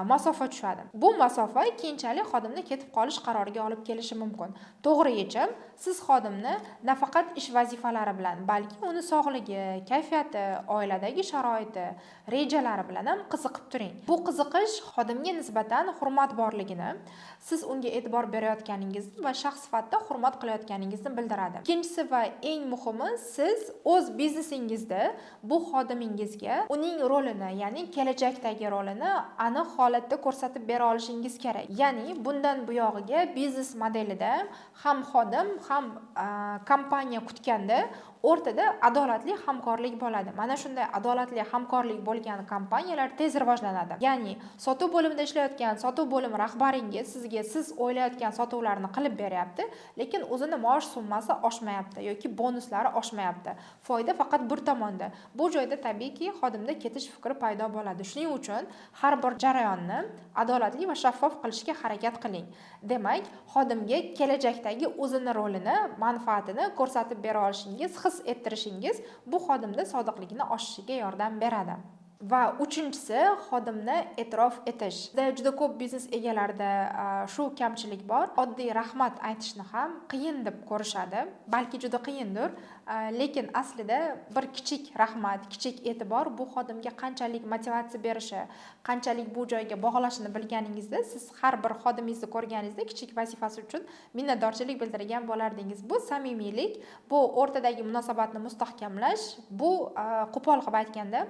masofa tushadi. Bu masofa keyinchalik xodimni ketib qolish qaroriga olib kelishi mumkin. To'g'ri yechim, siz xodimni nafaqat ish vazifalari bilan, balki uni sog'ligi, kayfiyati, oiladagi sharoiti, rejalari bilan ham qiziqib turing. Bu qiziqish xodimga nisbatan hurmat borligini, siz unga e'tibor berayotganingizni va shaxs sifatida hurmat qilayotganingizni bildiradi. Ikkinchisi va eng muhimi, siz o'z biznesingizda bu xodimingizga uning rolini, ya'ni kelajakdagi rolini aniq holatda ko'rsatib bera olishingiz kerak. Ya'ni bundan buyog'iga biznes modelida ham xodim, ham kompaniya kutganda o'rtada adolatli hamkorlik bo'ladi. Mana shunday adolatli hamkorlik bo'lgan kompaniyalar tez rivojlanadi. Ya'ni sotuv bo'limida ishlayotgan sotuv bo'limi rahbaringiz sizga siz o'ylayotgan sotuvlarni qilib beryapti, lekin o'zini maosh summasi oshmayapti yoki bonuslari oshmayapti. Foyda faqat bir tomonda. Bu joyda tabiiyki xodimda ketish fikri paydo bo'ladi. Shuning uchun har bir jarayonni adolatli va shaffof qilishga harakat qiling. Demak, xodimga kelajakdagi o'zini rolini, manfaatini ko'rsatib bera olishingiz, his ettirishingiz bu xodimda sodiqligini oshishiga yordam beradi. Va uchinchisi, xodimni e'tirof etish. Juda ko'p biznes egalarida shu kamchilik bor. Oddiy rahmat aytishni ham qiyin deb ko'rishadi. Balki juda qiyindir, lekin aslida bir kichik rahmat, kichik e'tibor bu xodimga qanchalik motivatsiya berishi, qanchalik bu joyga bog'lashini bilganingizda, siz har bir xodimingizni ko'rganingizda kichik vazifasi uchun minnatdorchilik bildirgan bo'lardingiz. Bu samimiylik, bu o'rtadagi munosabatni mustahkamlash, bu qo'pol qilib aytganda,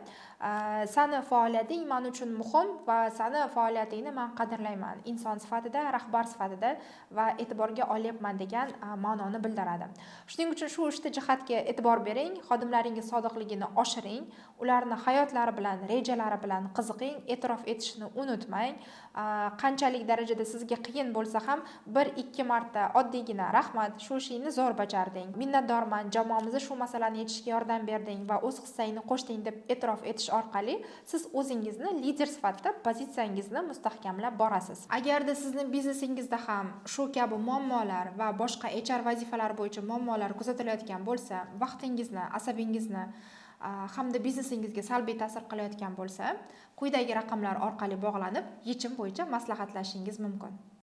sani faoliyating men uchun muhim va sani faoliyatingni men qadrlayman. Inson sifatida, rahbar sifatida va e'tiborga olyapman degan ma'noni bildiradi. Shuning uchun shu uchta jihatga e'tibor bering, xodimlaringiz sodiqligini oshiring, ularni hayotlari bilan, rejalari bilan qiziqing, e'tirof etishni unutmang. Qanchalik darajada sizga qiyin bo'lsa ham 1-2 marta oddiygina rahmat, shu ishingni zo'r bajarding, minnatdorman, jamoamizga shu masalani yechishga yordam berding va o'z hissangni qo'shding deb e'tirof etish orqali siz o'zingizni lider sifatida pozitsiyangizni mustahkamlab borasiz. Agarda sizni biznesingizda ham shu kabi muammolar va boshqa HR vazifalari bo'yicha muammolar kuzatilayotgan bo'lsa, vaqtingizni, asabingizni hamda biznesingizga salbiy ta'sir qilayotgan bo'lsa, quyidagi raqamlar orqali bog'lanib, yechim bo'yicha maslahatlashishingiz mumkin.